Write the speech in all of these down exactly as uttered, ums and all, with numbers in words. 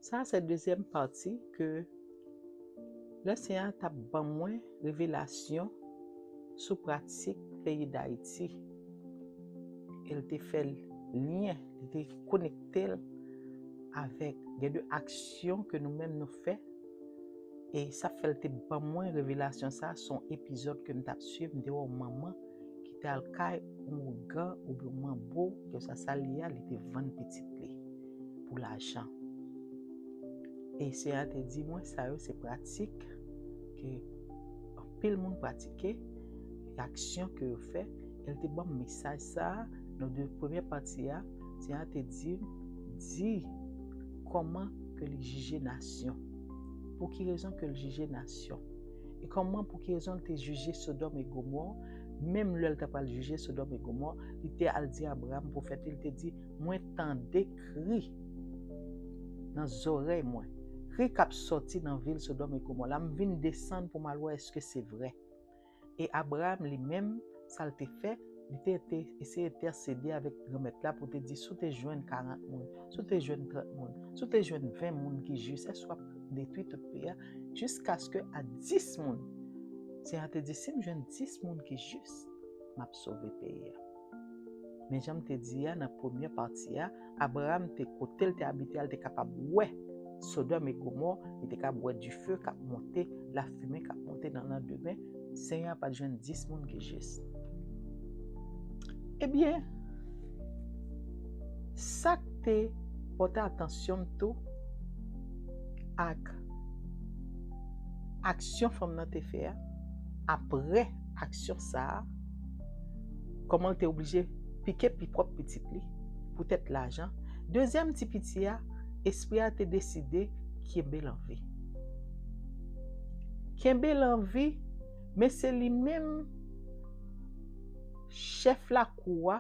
Sa se dezyèm pati ke Lesenyè a t ap ban mwen revelasyon sou pratik peyi Dayiti. E l te fè l lyen, li te konekte l avèk gen de aksyon ke nou menm nou fè. E sa fè l te ban mwen revelasyon sa, se yon epizòd ke m t ap swiv, m te wè yon manman ki te al kay yon ougan oubyen yon manbo, ke sa sa l ye a, li te vann pitit li pou lajan. E Senyè a te di mwen, sa yo se pratik ke anpil moun pratike, e aksyon ke yo fè. E l te ban m mesaj sa a, nan de premye pati a, Senyè a te di m, di kòman ke li jije nasyon. Pou ki rezon ke l jije nasyon? E kòman, pou ki rezon l te jije Sodòm e Gomò? Menm lè l ta pral jije Sodòm e Gomò, li te al di Abraram, pwofèt li, li te di, mwen tande kri nan zòrèy mwen, kri k ap sòti nan vil Sodòm e Gomò la, m vin desann pou m al wè èske se vrè. E Abraram li menm, sa l te fè, li te, te eseye entèsede avèk Granmèt la pou te di, si w te jwenn karant moun, si w te jwenn trant moun, si w te jwenn ven moun ki jis, èske w ap detwi tout peyi a? Jiskaske a dis moun. Senyè a te di, si m jwenn dis moun ki jis, m ap sove peyi a. Men jan m te di a nan premye pati a, Abraram te kote l te abite a, l te kapab wè Sodòm e Gomò, li te kapab wè dife k ap monte, lafimen k ap monte nan landemen. Senyè a pa t jwenn dis moun ki jis. Ebyen, sa k te pòte atansyon m tou ak aksyon fanm nan te fè a, apre aksyon sa a, kòman l te oblije pike pi pwòp pitit li poutèt lajan. Dezyèm ti piti a, espri a te deside kenbe l an vi. Kenbe l an vi, men se li menm chèf lakou a,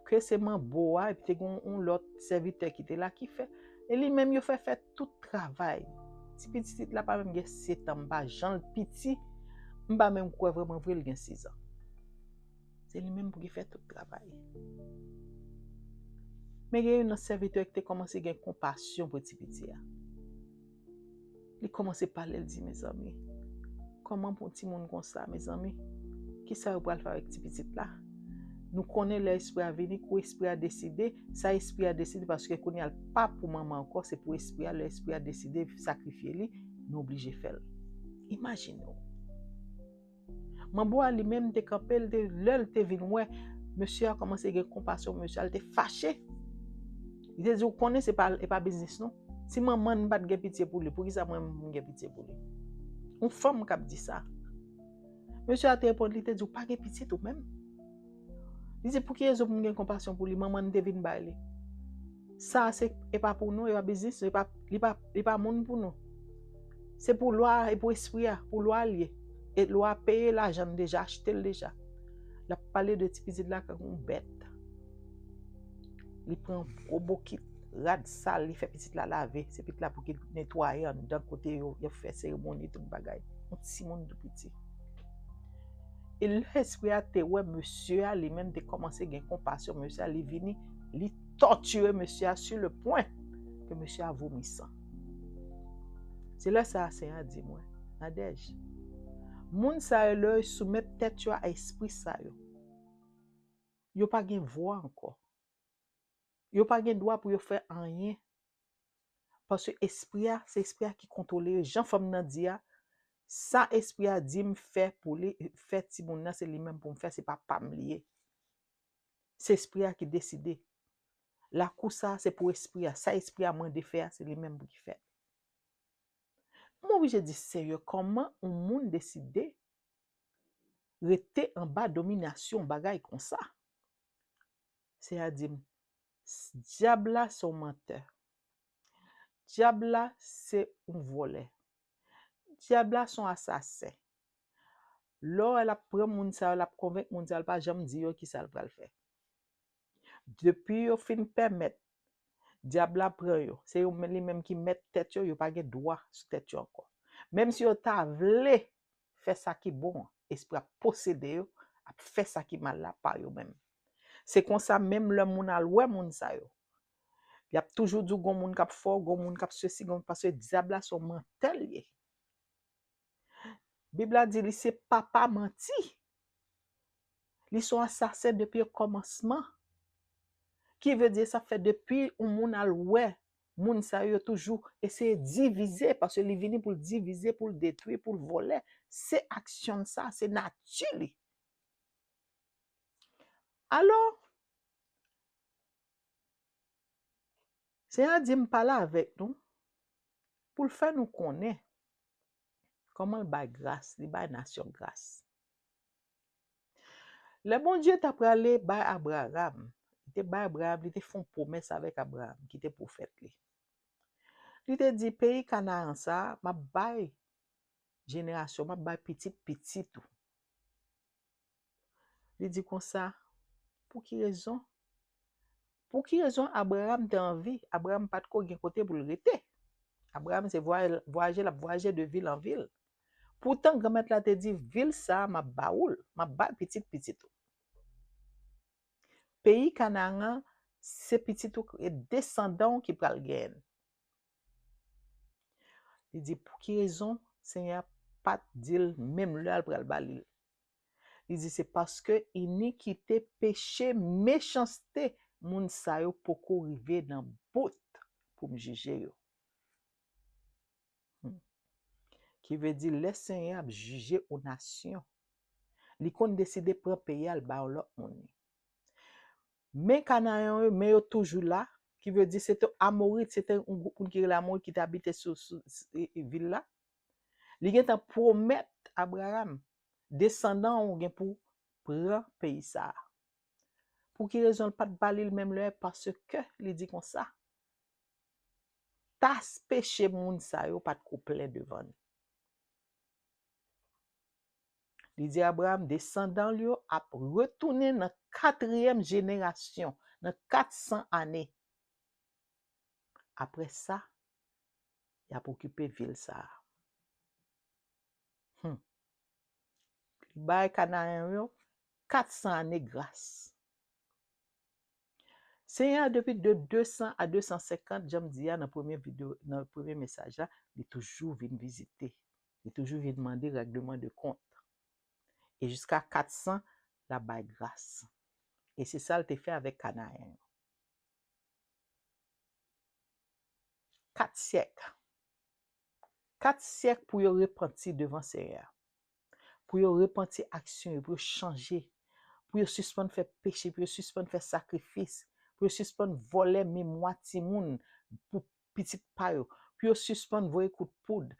ke se manbo a, epi te gen yon lòt sèvitè ki te la ki fè. E li menm yo fè fè tout travay. Ti pitit la pa menm gen sèt an, m pa jan l piti, m pa menm kwè vrèman vre l gen sis an. Se li menm pou ki fè tout travay. Men gen youn nan sèvitè ki te kòmanse gen konpasyon pou ti piti a. Li kòmanse pale, l di, mezanmi, kòman pou yon timoun konsa, mezanmi? Kisa yo pral fè avèk ti pitit la? Nou konnen lè espri a vini, kou espri a deside, sa espri a deside, paske kounye a l pa pou manman ankò, se pou espri a, lè espri a deside sakrifye li, nou oblije fè l. Imajine w. Manbo a li menm te kanpe, l te, lè l te vin wè mesye a kòmanse gen konpasyon pou mesye a, l te fache. Li te di, ou konnen se pa, e pa biznis nou. Si manman n pa t gen pitye pou li, poukisa mwen m gen pitye pou li? Yon fanm k ap di sa. Mesye a te reponn, li te di, ou pa gen pitit ou menm? Li di, pou ki rezon pou m gen konpasyon pou li? Manman n te vin bay li. Sa a se, e pa pou nou, e pa biznis nou, e pa, li pa, li pa moun pou nou. Se pou lwa a, e pou espri a, pou lwa a l ye. E lwa a peye lajan l deja, achte l deja. L ap pale de ti pitit la tankou yon bèt. Li pran gwo bokit, rad sal, li fè pitit la lave. Se pitit la pou ki netwaye anndan kote yo, yo fè seremoni, tout bagay. Yon timoun tou piti. E lè espri a te wè mesye a, li menm te kòmanse gen konpasyon mesye a, li vini, li tòtire mesye a sur le point ke mesye a vomi san. Se lè sa a Senyè a di mwen, Nadège, moun sa yo, lè yo soumèt tèt yo a espri sa yo, yo pa gen vwa ankò. Yo pa gen dwa pou yo fè anyen. Paske espri a, se espri a ki kontwole yo. Jan fanm nan di a, sa espri a di m fè pou li, fè timoun nan, se li menm pou m fè, se pa pa m li ye. Se espri a ki deside. Lakou sa a, se pou espri a. Sa espri a mande fè a, se li menm pou ki fè. M oblije di, Senyè, kòman yon moun deside rete anba dominasyon bagay konsa? Senyè a di m, dyab la se yon mantè. Dyab la se yon vòlè. Dyab la se yon asasen. Lè w wè l ap pran moun sa yo, l ap konvenk moun sa yo, l pa janm di yo kisa l pral fè. Depi yo fin pèmèt dyab la pran yo, se yo men, li menm ki mèt tèt yo, yo pa gen dwa sou tèt yo ankò. Menm si yo ta vle fè sa ki bon an, espri ap posede yo, ap fè sa ki mal la pa yo menm. Se konsa, menm lè moun al wè moun sa yo, Y ap toujou di w gon moun k ap fè w, gon moun k ap sesi, gon, paske dyab la se yon mantè l ye. Bib la di li se papa manti. Li se yon asasen depi kòmansman. Ki vle di sa fè depi yon moun al wè, moun sa yo toujou eseye divize, paske li vini pou l divize, pou l detwi, pou l vòlè. Se aksyon sa, se nati li. Alò, Senyè a di m pale avèk nou pou l fè nou konnen kòman l bay gras, li bay nasyon gras. Lè Bondye ta prale bay Abraram, li te bay Abraram, li te fè yon pwomès avèk Abraram, ki te pwofèt li. Li te di, peyi Kanaran sa a, m ap bay jenerasyon, m ap bay pitit pitit ou. Li di konsa, pou ki rezon? Pou ki rezon Abraram te anvi? Abraram pa t ko gen kote pou l rete. Abraram se vwayaje, vwayaje l ap vwayaje de vil an vil. Poutan Granmèt la te di, vil sa a, m ap ba ou l, m ap ba l pitit pitit ou. Peyi Kanaran, se pitit ou e desandan w ki pral genyen l. Li di, pou ki rezon Senyè a pa t di l menm lè a l pral ba li l? Li di, se paske inikite, peche, mechanste moun sa yo poko rive nan bout pou m jije yo. Hmm. Ki vle di, lè Senyè ap jije yon nasyon, li konn deside pran peyi a, l ba yon lòt moun li. Men Kanaran yo, men yo toujou la, ki vle di, se te Amorit, se te yon gwoup moun ki rele Amorit ki te abite sou, sou, sou, e, e, vil la. Li gentan pwomèt Abraram, desandan w gen pou pran peyi sa a. Pou ki rezon l pa t ba li l menm lè? Paske li di konsa, tas peche moun sa yo pa t ko plen devan l. Li di Abraram, desandan l yo ap retounen nan katriyèm jenerasyon, nan kat san ane. Apre sa, y ap okipe vil sa a. Hmm. Li bay Kanaran yo kat san ane gras. Senyè a, depi de de san a de san senkant, jan m di a nan premye videyo, nan premye mesaj la, li toujou vin vizite. Li toujou vin mande règleman de kont. E jiska kat san, l ap bay gras. E se sa l te fè avèk Kanaran yo. Kat syèk. Kat syèk pou yo repanti devan Senyè a. Pou yo repanti aksyon yo, pou yo chanje. Pou yo sispann fè peche, pou yo sispann fè sakrifis. Pou yo sispann vòlè memwa timoun pou pitit pa yo. Pou yo sispann voye kout poud.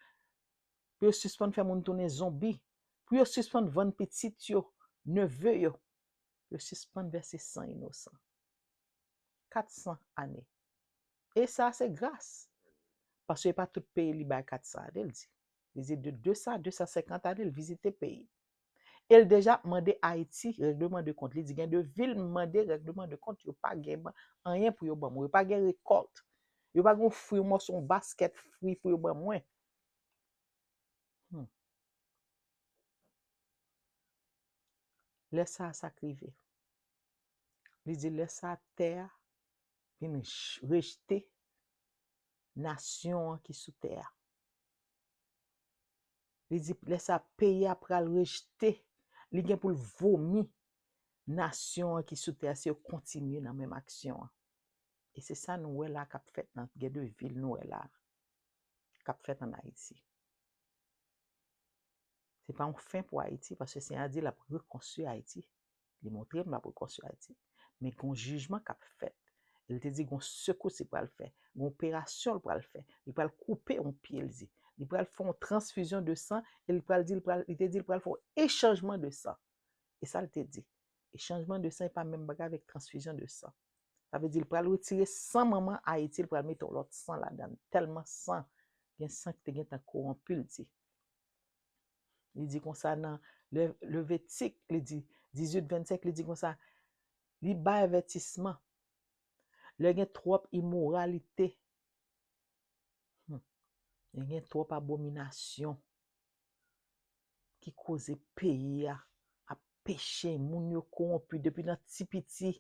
Pou yo sispann fè moun tounen zonbi. Pou yo sispann vann pitit yo, neve yo. Pou yo sispann vèse san inosan. Kat san ane. E sa se gras. Paske e pa tout peyi li bay kat san ane, l di. Li di de de san a de san senkant ane, l vizite peyi. E l deja ap mande Ayiti règleman de kont. Li di gen de vil m mande règleman de kont, yo pa gen ban-, anyen pou yo ban mwen. Yo pa gen rekòt. Yo pa gen yon fwi, yon mòso, yon baskèt fwi pou yo ban mwen. Hmm. Lè sa a, sa k rive? Li di, lè sa a, tè a vin j-, rejte nasyon an ki sou tè a. Li di, lè sa a, peyi a pral rejte, li gen pou l vomi nasyon an ki sou tè a si yo kontinye nan menm aksyon an. E se sa nou wè la k ap fèt nan gen de vil nou wè la k ap fèt ann Ayiti. Se pa yon fen pou Ayiti, paske Senyè a di l ap rekonstwi Ayiti. Li montre m l ap rekonstwi Ayiti. Men gen yon jijman k ap fèt. E l te di gen yon sekous li pral fè. Gen yon operasyon l pral fè. Li pral koupe yon pye, l di. Li pral fè yon transfizyon de san e li pral di, li pral, li te di l pral fè yon echanjman de san. E sa l te di. Echanjman de san e pa menm bagay avèk transfizyon de san. Sa vle di l pral retire san manman Ayiti, l pral mete yon lòt san ladan l. Tèlman san, gen san ki te gentan kowonpi, l di. Li di konsa nan Le-, Levitik, li di, dizuit vennsenk, li di konsa, li bay avètisman. Lè gen twòp imoralite, hmm, lè gen twòp abominasyon ki koze peyi a ap peche, moun yo kowonpi depi nan ti piti.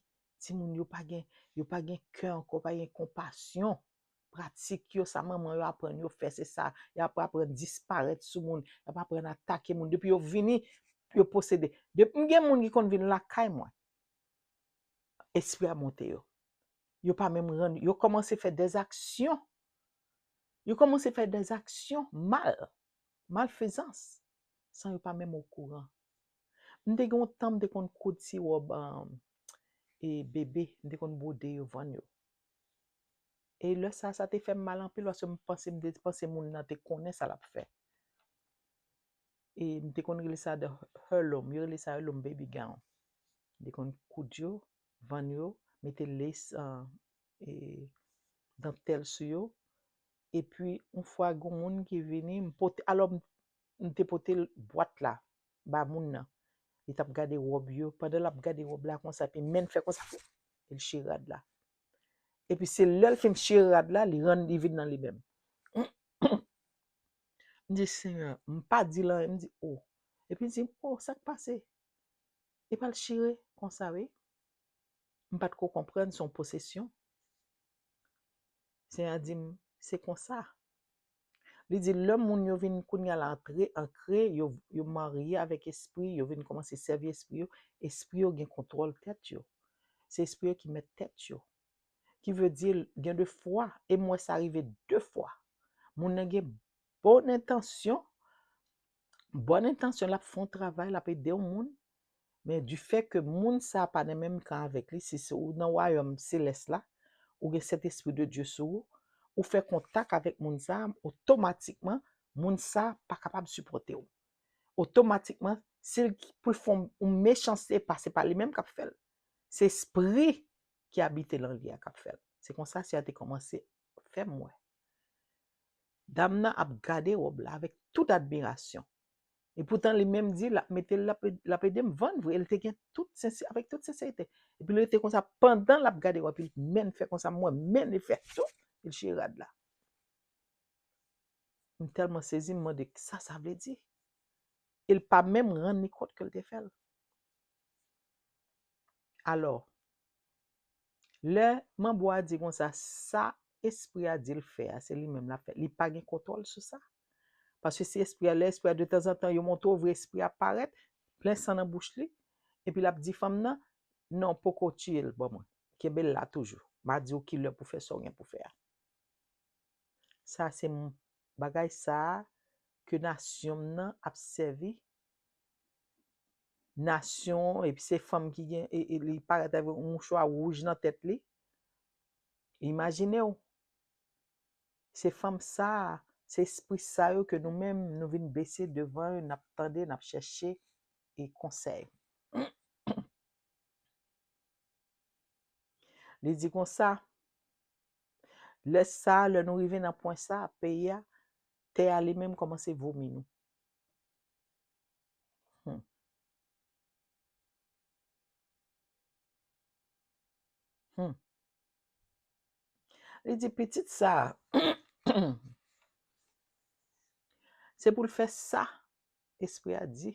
Timoun yo pa gen, yo pa gen kè ankò, pa gen konpasyon. Pratik yo, sa manman yo aprann yo fè, se sa. Y ap aprann disparèt sou moun, y ap aprann atake moun. Depi yo vini, yo posede. Depi m gen moun ki konn vin lakay mwen, espri a monte yo. Yo pa menm rann, yo kòmanse fè dèzaksyon. Yo kòmanse fè dèzaksyon mal, malfezans, san yo pa menm okouran. M te gen yon tan, m te konn koud ti wòb, um, e bebe, m te konn bwode yo, vann yo. E lè sa, sa te fè m mal anpil, paske m panse, m te panse moun nan te konnen sa l ap fè. E m te konn rele sa de heirloom, yo rele sa heirloom baby gown. M te konn koud yo, vann yo, mete lace, ah, e dantèl sou yo. Epi, yon fwa, gen moun ki vini, m pote, alò, m, m te pote l bwat la ba moun nan. Li t ap gade wòb yo. Pandan l ap gade wòb la konsa, epi men l fè konsa, fou, e l chire rad la. Epi se lè l fin chire rad la, li rann, li vin nan li menm. M di, Senyè, m pa di l anyen, m di, o. Epi l di, o, sa k pase? Epi l chire konsa, wi. M pa t ko konprann, se yon posesyon. Senyè a di m, se konsa. Li di, lè moun yo vin kounye a la antre, ankre, yo, yo marye avèk espri, yo vin kòmanse sèvi espri yo, espri yo gen kontwòl tèt yo. Se espri yo ki mèt tèt yo. Ki vle di, gen de fwa, e m wè sa rive de fwa. Moun nan gen bon entansyon, bòn entansyon, l ap fè yon travay, l ap ede yon moun, men du fait que moun sa a pa nan menm kan avèk li, si se ou nan wayòm selès la, ou gen Sentespri de Dye sou ou, ou fè kontak avèk moun sa a, otomatikman, moun sa a pa kapab sipòte w. Otomatikman, si l pou l fè yon mechanste, pa, se pa li menm k ap fè l. Se espri ki abite nan li a k ap fè l. Se konsa, Senyè a te kòmanse fè m wè. Dam nan ap gade wòb la avèk tout admirasyon. Epoutan, li menm di l ap mete l, l ap, l ap ede m vann vre. Li te gen tout sensi-, avèk tout senserite. Epi li rete konsa pandan l ap gade wòb, epi l men fè konsa, m wè men li fè tout, epi l chire rad la. M tèlman sezi, m mande, sa sa vle di? E l pa menm rann li kont ke l te fè l. Alò, lè manbo a di konsa, sa espri a di l fè a, se li menm l ap fè. Li pa gen kontwòl sou sa. Paske si espri a, lè espri a, detanzantan, yo montre w vre espri a parèt, plen san nan bouch li, epi l ap di fanm nan, non, poko tiye l ban mwen. Kenbe l la toujou. M a di w kilè pou fè sa w gen pou fè a. Sa se m-, bagay sa a ke nasyon m nan ap sèvi. Nasyon, epi se fanm ki gen, e, e, li parèt avèk yon mouchwa wouj nan tèt li. Imajine w. Se fanm sa a, se espri sa yo ke nou menm, nou vin bese devan yo, n ap tande, n ap chèche e konsèy. Li di konsa, lè sa a, lè nou rive nan pwen sa a, peyi a, tè a li menm kòmanse vomi nou. Hmm. Hmm. Li di, pitit sa a, se pou l fè sa espri a di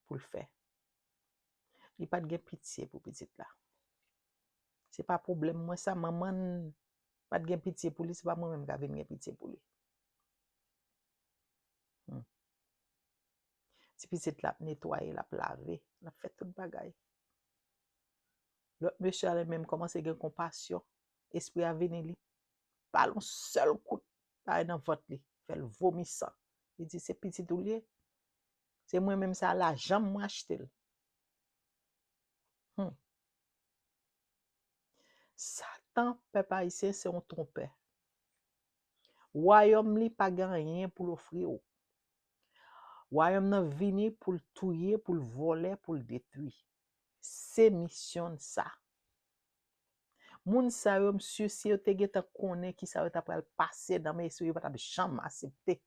pou l fè. Li pa t gen pitye pou pitit la. Se pa pwoblèm mwen sa, manman n pa t gen pitye pou li, se pa mwen menm k a vin gen pitye pou li. Hmm. Ti pitit la ap netwaye, l ap lave, l ap fè tout bagay. Lòt mesye a li menm kòmanse gen konpasyon. Espri a vini, li ba l yon sèl kout bay nan vant li, fè l vomi san. Li di, se pitit ou l ye? Se mwen menm sa, lajan m mwen achte l. Hmm. Satan, pèp ayisyen, se yon twonpè. Wayòm li pa gen anyen pou l ofri w. Wayòm nan vini pou l touye, pou l vòlè, pou l detwi. Se misyon l sa. Moun sa yo, m si, si yo te gentan konnen kisa yo ta pral pase nan men espri, yo pa t ap janm aksepte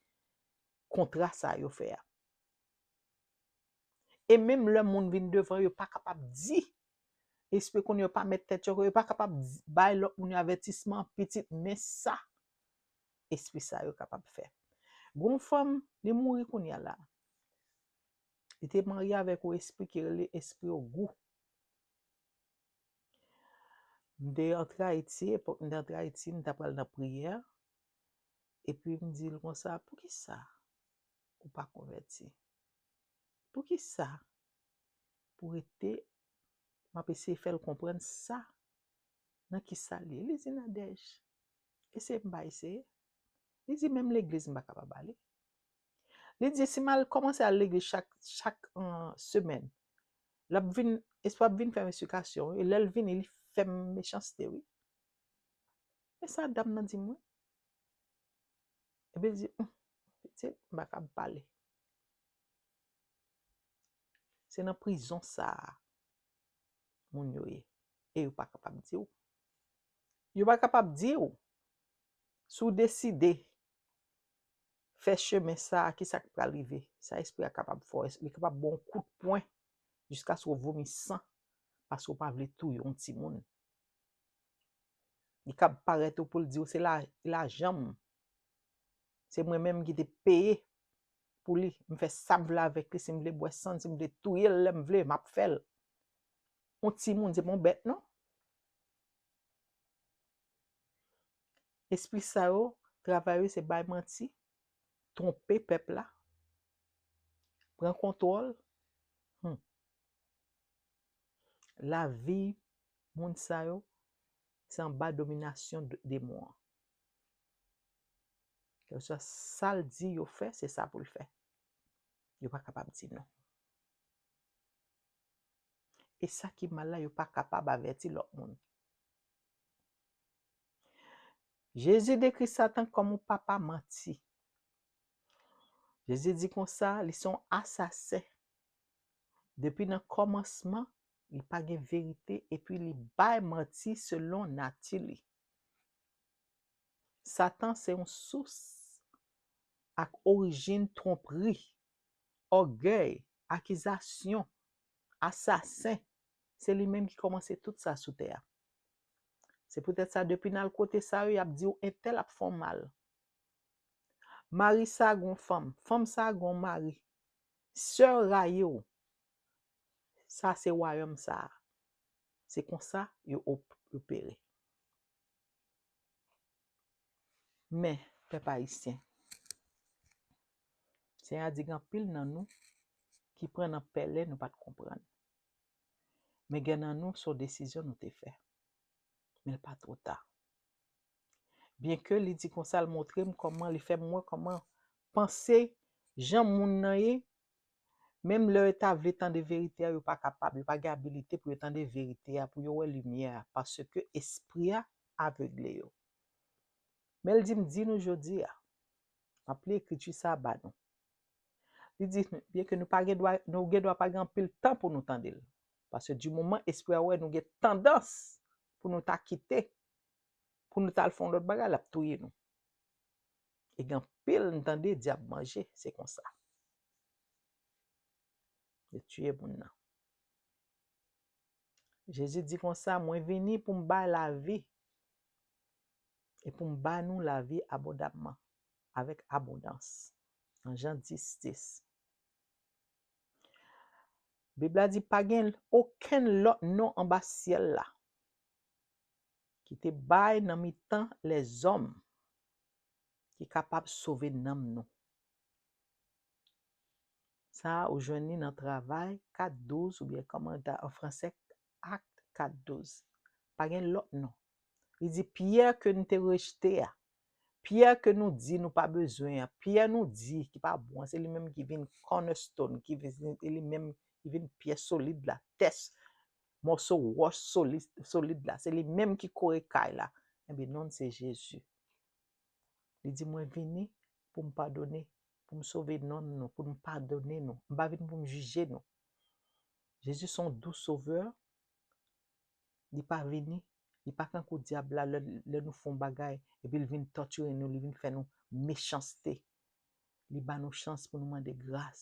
kontra sa yo fè a. E menm lè moun vin devan yo, pa kapab di, espri konnen yo pa mèt tèt yo, yo pa kapab di, bay lòt moun yo avètisman, pitit, men sa espri sa yo kapab fè. Gon fanm, li mouri kounye a la. Li te marye avèk yon espri ki rele espri ogou. M te antre Ayiti, epòk m te antre Ayiti, m t ap pral nan priyè. Epi m di l konsa, poukisa ou pa konvèti? Poukisa pou rete, m ap eseye fè l konprann sa, nan ki sa l ye? Li di, Nadège, eseye m pa eseye. Li di, menm legliz m pa kapab ale. Li di, si m al kòmanse al legliz chak, chak uh, semèn, l ap vin, espri ap vin fè m esplikasyon, e lè l vini, li fè m mechanste, wi. E sa dam nan di mwen. Epi l di, "Hum, pitit, m pa kab pale." Se nan prizon sa a moun yo ye. E yo pa kapab di w. Yo pa kapab di w. Si w deside fè chemen sa a, ki sa k pral rive? Sa espri a kapab fè w, li kapab ba w yon kout pwen jiskaske w vomi san paske w pa vle touye yon timoun. Li kab parèt ou pou l di w se la, lajan m. Se mwen menm ki te peye pou li. M fè sa m vle avèk li, si m vle bwè san l, si m vle touye l lè m vle, m ap fè l. Yon timoun, se pa yon bèt non. Espri sa yo, travay yo se bay manti, twonpe pèp la, pran kontwòl. Hmm. Lavi moun sa yo, se anba dominasyon de- demon an. Kèlkeswa sa l di yo fè, se sa pou l fè. Yo pa kapab di non. E sa ki mal la, yo pa kapab avèti lòt moun. Jezi dekri Satan kòm yon papa manti. Jezi di konsa, li se yon asasen. Depi nan kòmansman, li pa gen verite, epi li bay manti selon nati li. Satan se yon sous ak orijin twonpri, ògèy, akizasyon, asasen. Se li menm ki kòmanse tout sa sou tè a. Se poutèt sa, depi n al kote sa yo, y ap di w entèl ap fè w mal. Mari sa a gen yon fanm, fanm sa a gen yon mari. Sè rayi w. Sa se wayòm sa a. Se konsa yo op- opere. Men, pèp ayisyen, Senyè a di gen anpil nan nou ki pran nan pèlen nou pa t konprann. Men gen nan nou se yon desizyon nou te fè. Men l pa twò ta. Byenke li di konsa, l montre m kòman, li fè m wè kòman panse jan moun nan ye, menm lè yo ta vle tande verite a, yo pa kapab, yo pa gen abilite pou yo tande verite a, pou yo wè limyè a, paske espri a avegle yo. Men l di m di nou jodi a, m ap li ekriti sa a ba nou. Li di, byenke nou pa gen dwa, nou gen dwa pa gen anpil tan pou nou tande l. Paske di moman espri a wè nou gen tandans pou nou ta kite, pou nou ta al fè yon lòt bagay, l ap touye nou. E gen anpil m tande dyab manje, se konsa. Yo tiye moun nan. Jezi di konsa, mwen vini pou m bay lavi. E pou m ba nou lavi abondamman, avèk abondans. Nan Jan dis, dis. Bib la di, pa gen okenn lòt non anba syèl la ki te bay nan mitan lèzòm ki kapab sove nanm nou. Sa a, ou jwenn li nan Travay kat douz, oubyen kòmantè an fransè, Akt kat douz. Pa gen lòt non. Li di, Pyè ke n te rejte a, Pyè ke nou di nou pa bezwen an, Pyè nou di ki pa bon an, se li menm ki vin cornerstone, ki vin, se li menm ki vin pyè solid la, tès, mòso wòch solid, solid la, se li menm ki kore kay la. Ebyen, non l se Jezi. Li di, mwen vini pou m padone, pou m sove nanm nou, pou m padone nou. M pa vin pou m jije nou. Jezi se yon dou sovè. Li pa vini, li pa tankou dyab la, lè, lè nou fè yon bagay, epi l vin tòtire nou, li vin fè nou mechanste. Li ba nou chans pou nou mande gras,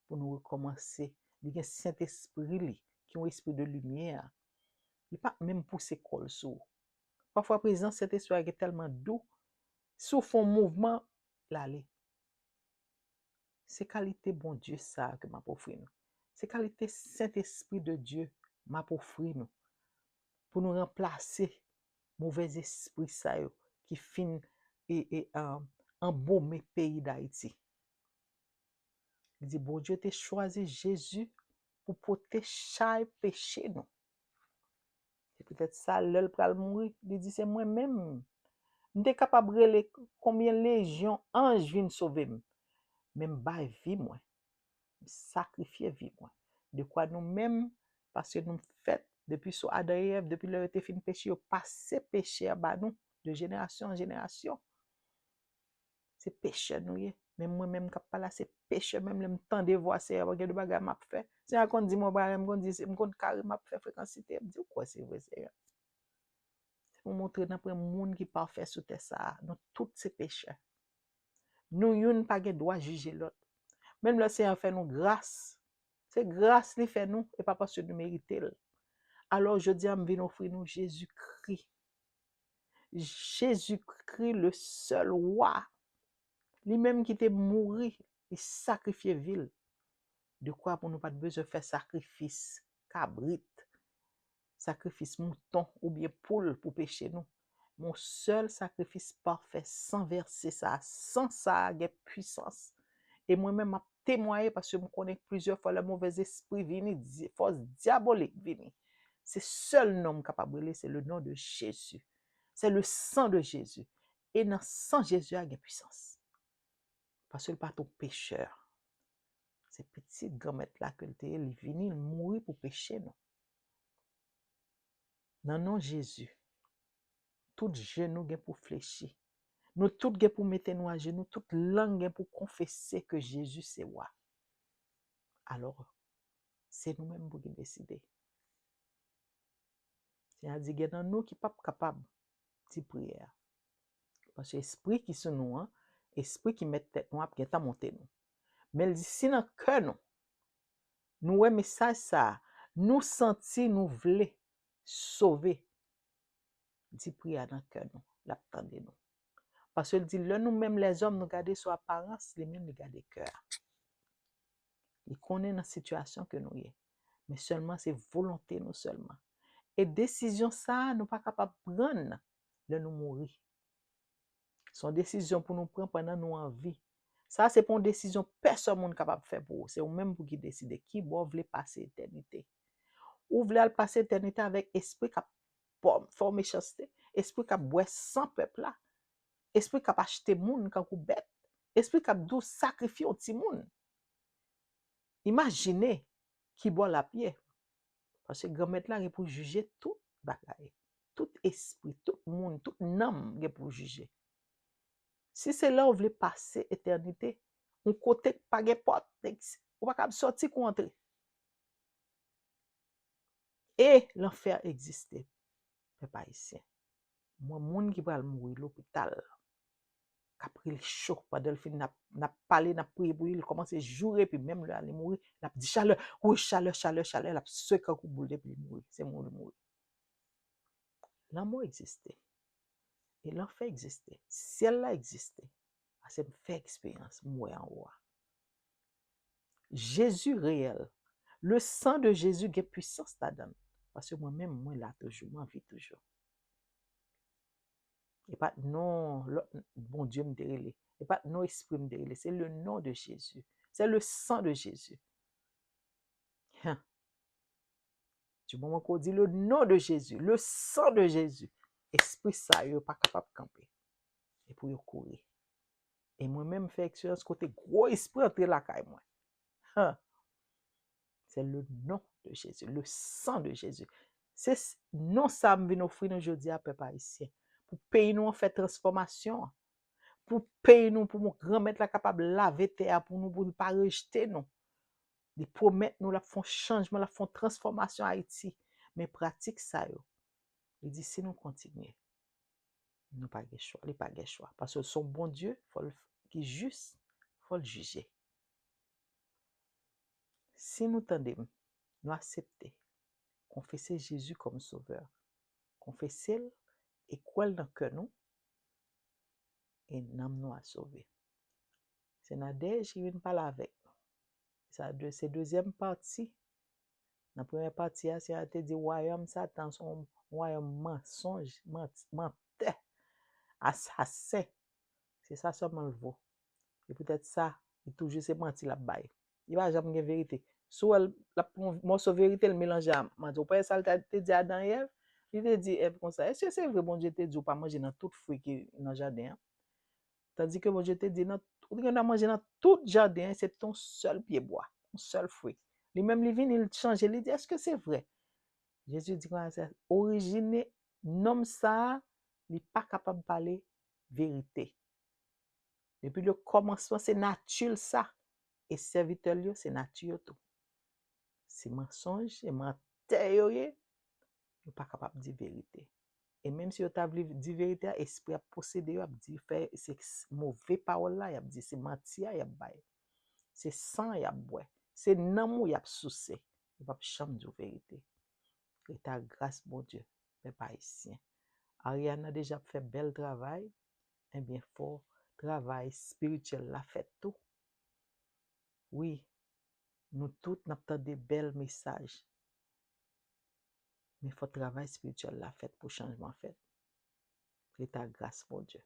pou nou rekòmanse. Li gen Sentespri li, ki yon espri de limyè. Li pa menm pouse kò l sou ou. Pafwa, prezans Sentespri a gen tèlman dou, si w fè yon mouvman, l ale. Se kalite Bondye sa a ke m ap ofri nou. Se kalite Sentespri de Dye m ap ofri nou. pou nou ranplase movèz espri sa yo ki fin e, e, an, anbome peyi Dayiti. Li di, Bondye te chwazi Jezi pou pote chay peche nou. Se petèt sa, lè l pral mouri, li di, se mwen menm. M te kapab rele konbyen lejyon anj vin sove m. Men m bay vi mwen. M sakrifye vi mwen. Dekwa nou menm, paske nou fèt depi sou Adan e Èv, depi lè yo te fin peche, yo pase peche a ba nou, de jenerasyon an jenerasyon. Se pechè nou ye. Men mwen menm k ap pale a, se pechè menm. Lè m tande vwa Seyè a, gen de bagay m ap fè. Seyè a konn di mwen bagay, m konn di, m konn kare m ap fè frekansite. M di, ou kwè se vre, Seyè? Se pou montre n ap wè moun ki pafè sou tè sa a. Nou tout se pechè. Nou youn pa gen dwa jije lòt. Menm lè Seyè a fè nou gras, se gras li fè nou, e pa paske nou merite l. Alò, jodi a, m vin ofri nou Jezikri. Jezikri, le sèl wa, li menm ki te mouri, li sakrifye vi l, dekwa pou nou pa t bezwen fè sakrifis kabrit, sakrifis mouton oubyen poul pou peche nou. Men yon sèl sakrifis pafè, san vèse sa a, san sa a gen pwisans. E mwen menm, m ap temwaye paske m konnen plizyè fwa lè movèzespri vini, di- fòs dyabolik vini, se sèl non m kapab rele, se le nom de Jésus. C'est le sang de Jésus. E nan san Jezi a gen pwisans. Paske l pa t yon pechè. Se pitit Granmèt la ke l te ye, li vini, l mouri pou peche nou. Nan non Jezi, tout jenou gen pou flechi. Nou tout gen pou mete nou ajenou, tout lang gen pou konfese ke Jezi se wa. Alò, se nou menm pou ki deside. Seyè a di gen nan nou ki p ap kapab di priyè a. Paske espri ki sou nou an, espri ki mèt tèt nou ap gentan monte nou. Men l di si nan kè nou, nou wè mesaj sa a, nou santi nou vle sove, di priyè a nan kè nou, l ap tande nou. Paske l di lè nou menm lèzòm nou gade sou aparans, li menm li gade kè a. Li konnen nan sitiyasyon ke nou ye. Men sèlman se volonte nou sèlman. E desizyon sa a, nou pa kapab pran l lè nou mouri. Se yon desizyon pou nou pran pandan nou an vi. Sa a se pa yon desizyon pèsòn moun kapab fè pou ou. Se ou menm pou ki deside ki bò w vle pase etènite. Ou vle al pase etènite avèk espri k ap fè w mechanste, espri k ap bwè san pèp la, espri k ap achte moun kankou bèt, espri k ap di w sakrifye yon timoun. Imajine ki bò l ap ye. Paske Granmèt la gen pou jije tout bagay. Tout espri, tout moun, tout nanm gen pou jije. Si se la w vle pase etènite, yon kote k pa gen pòt, ou pa kab sòti kou antre. E lanfè egziste, pèp ayisyen. Mwen, moun ki pral mouri lopital, k ap rele cho, pandan l fin, n ap, n ap pale, n ap priye pou li, li kòmanse joure, epi menm lè a li mouri, n ap di chalè, wi, chalè, chalè, chalè, l ap swe kankou boul depi li mouri, se mouri li mouri. Lanmò egziste. E lanfè egziste. Syèl la egziste. Paske m fè eksperyans, m wè anwo a. Jezi reyèl. Le sang de Jésus gen pwisans ladan l. Paske mwen menm, mwen la toujou, mwen anvi toujou. E pa t non lòt Bondye m te rele. E pa t non espri m te rele. Se le nom de Jésus. C'est le sang de Jésus. Hum. Du moment qu'on dit le nom de Jésus, le sang de Jésus, espri sa yo pa kapab kanpe. E pou yo kouri. E mwen menm fè eksperyans kote gwo espri antre lakay mwen. Hum. C'est le nom de Jésus, le sang de Jésus. Se s- non sa m vin ofri nou jodi a, pèp ayisyen. Pou peyi nou an fè transfòmasyon an. Pou peyi nou, pou Granmèt la kapab lave tè a pou nou, pou l pa rejte nou. Li pwomèt nou l ap fè yon chanjman, l ap fè yon transfòmasyon Ayiti. Men pratik sa yo, li di si nou kontinye, nou pa gen chwa, li pa gen chwa. Paske l se yon Bondye, fò l ki jis, fò l jije. Si nou tande m, nou aksepte, konfese Jezi kòm Sovè, konfese l e kwè l nan kè nou, e nanm nou a sove. Se Nadège ki vin pale avèk nou. Sa de, se dezyèm pati. Nan premyè pati a, se a te di wayòm Satan se yon, yon wayòm mansonj, mantè, asasen. Se sa sèlman l vo. E poutèt sa, li toujou se manti l ap bay. Li pa janm gen verite. Si w wè l ap pran yon mòso verite, l melanje a manti. Ou pa wè sa l te di Adan e Èv? Li te di Èv konsa, èske se vre Bondye te di w pa manje nan tout fwi ki nan jaden an? Tandike Bondye te di, nan, ou te gen dwa manje nan tout jaden an, eksepte yon sèl pye bwa, yon sèl fwi. Li menm, li vini, li chanje, li di, èske se vre? Jezi di konsa, orijine nonm sa a, li pa kapab pale verite. Depi le kòmansman, se nati l sa. E sèvitè l yo, se nati yo tou. Se mansonj, se mantè yo ye, yo pa kapab di verite. E menm si yo ta vle di verite a, espri ap posede yo, ap di, fè, se move pawòl la, y ap di, se manti a y ap bay. Se san y ap bwè. Se nanm ou y ap souse. Yo p ap janm di w verite. Greta gras Bondye, pèp ayisyen. Ariana deja ap fè bèl travay. Ebyen, fò travay espirityèl la fèt tou. Wi, nou tout n ap tande bèl mesaj. Men fò travay espirityèl la fèt pou chanjman fèt. Greta gras Bondye.